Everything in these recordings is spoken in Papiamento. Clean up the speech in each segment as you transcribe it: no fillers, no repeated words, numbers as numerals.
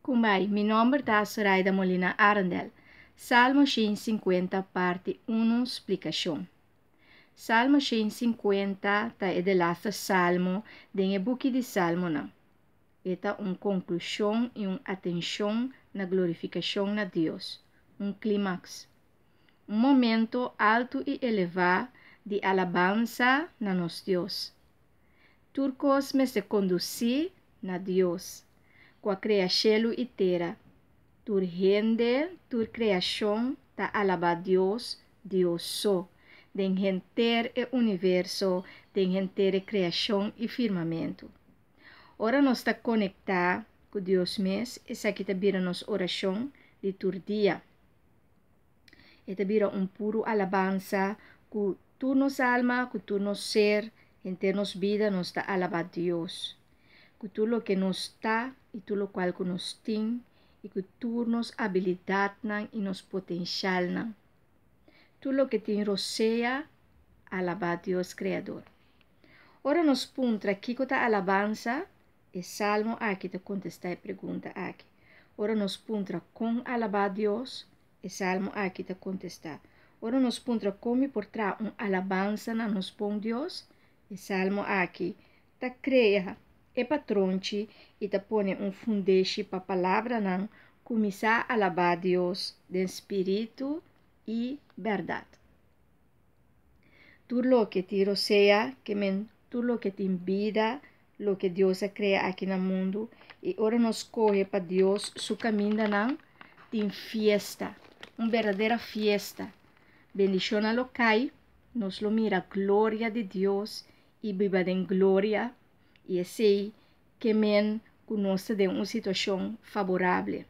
Kumbai, mi nomber ta Soraida Molina Arendel. Salmo 150, parti 1, splikashon. Salmo 150 ta e delaster salmo den e buki di Salmonan. E ta un konklushon i un atenshon na glorifikashon na Dios, un klimaks. Un momento altu i elevá di alabansa na nos Dios. Tur kos mester kondusí na Dios, ku a krea shelu i tera. Tur hende, tur kreashon ta alabá Dios, Dios so, den henter e universo, den henter e kreashon i firmamentu. Ora nos ta konektá ku Dios mes, esaki ta bira nos orashon di tur dia. E ta bira un puru alabansa ku tur nos alma, ku tur nos ser, henter nos bida nos ta alabá Dios. Ku tur loke nos ta i tur lokual ku nos tin i ku tur nos abilidatnan i nos potenshalnan. Tur loke tin rosea, alabá Dios Kreador. Ora nos puntra kiko ta alabansa, e salmo aki ta kontestá e pregunta aki. Ora nos puntra kon alabá Dios, e salmo aki ta kontestá. Ora nos puntra kon mi por traha un alabansa na nos bon Dios, e salmo aki ta krea e patronchi i ta pone un fundeshi pa palabranan kuminsá alabá Dios den spiritu i bèrdat. Tur loke tin rosea, ke men tur loke tin bida, loke Dios a krea aki na mundu, i ora nos skohe pa Dios su kamindanan, tin fiesta, un berdadera fiesta. Bendishonnan lo kai, nos lo mira gloria di Dios i biba den gloria, i esei ke men ku nos ta den un situashon faborable.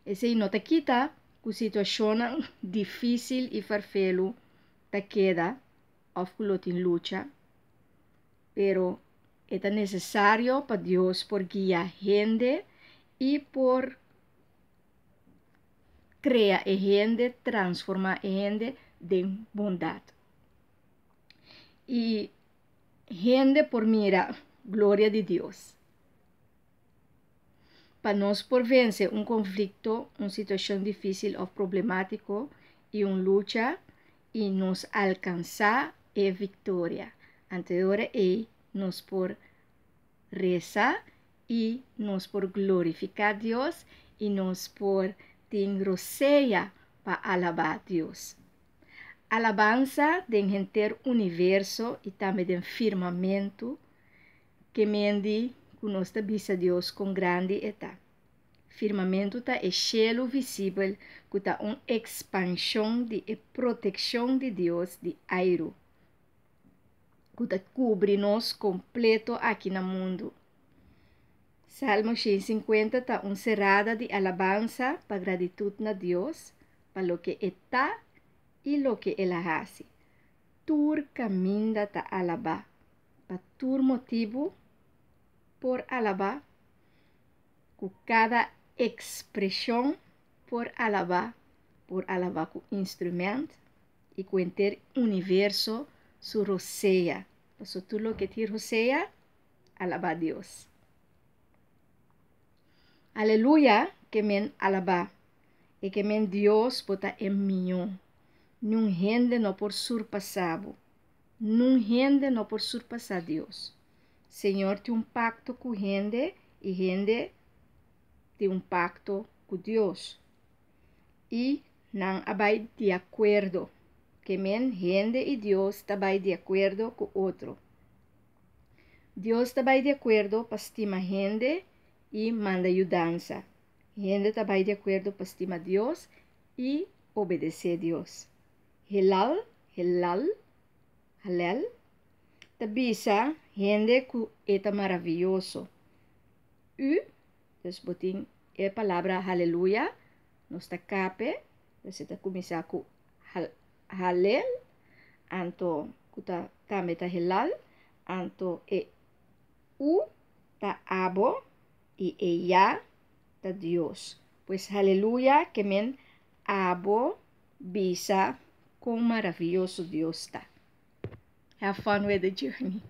Esei no ta kita ku situashonnan difísil i ferfelu ta keda òf ku lo tin lucha, pero e ta nesesario pa Dios por guia hende i por krea e hende, transformá e hende den bondat. I hende por mira gloria di Dios. Pa nos por vense un konflikto, un situashon difísil òf problemátiko i un lucha i nos alkansá e viktoria. Anto e ora ei nos por resa i nos por glorifiká Dios i nos por tin rosea pa alabá Dios. Alabansa den henter universo i tambe den firmamentu ke mendi ku nos ta bisa Dios kon grandi e ta. Firmamentu ta e shelu visibel ku ta un ekspanshon di e protekshon di Dios di airu ku ta kubri nos kompleto aki na mundu. Salmo 150 ta un serada di alabansa pa gratitut na Dios pa loke e ta i loke el a hasi. Tur kaminda ta alabá. Pa tur motibu por alabá, ku kada ekspreshon por alabá, por alabá ku instrumènt i ku henter universo su rosea. Pasobra tur loke tin rosea, alabá Dios. Aleluya ke men alabá. E ke men Dios bo ta e mihó. Niun hende no por surpasá bo. Nun hende no por surpasá Dios. Señor tin un pakto ku hende i hende tin un pakto ku Dios. I nan a bai di akuerdo. Ke men hende i Dios ta bai di akuerdo ku otro. Dios ta bai di akuerdo pa stima hende i manda yudansa. Hende ta bai di akuerdo pa stima Dios i obedesé Dios. Helal, Helal, Halel, ta bisa hende ku e ta maravioso. U, dus bo tin e palabra haleluya, nos ta kape, dus e ta kuminsá ku hal, halel, anto ku ta tambe ta helal, anto e u ta abo i e ya ta Dios. Pues haleluya ke men abo bisa kon maravioso Dios ta. Have fun with the journey.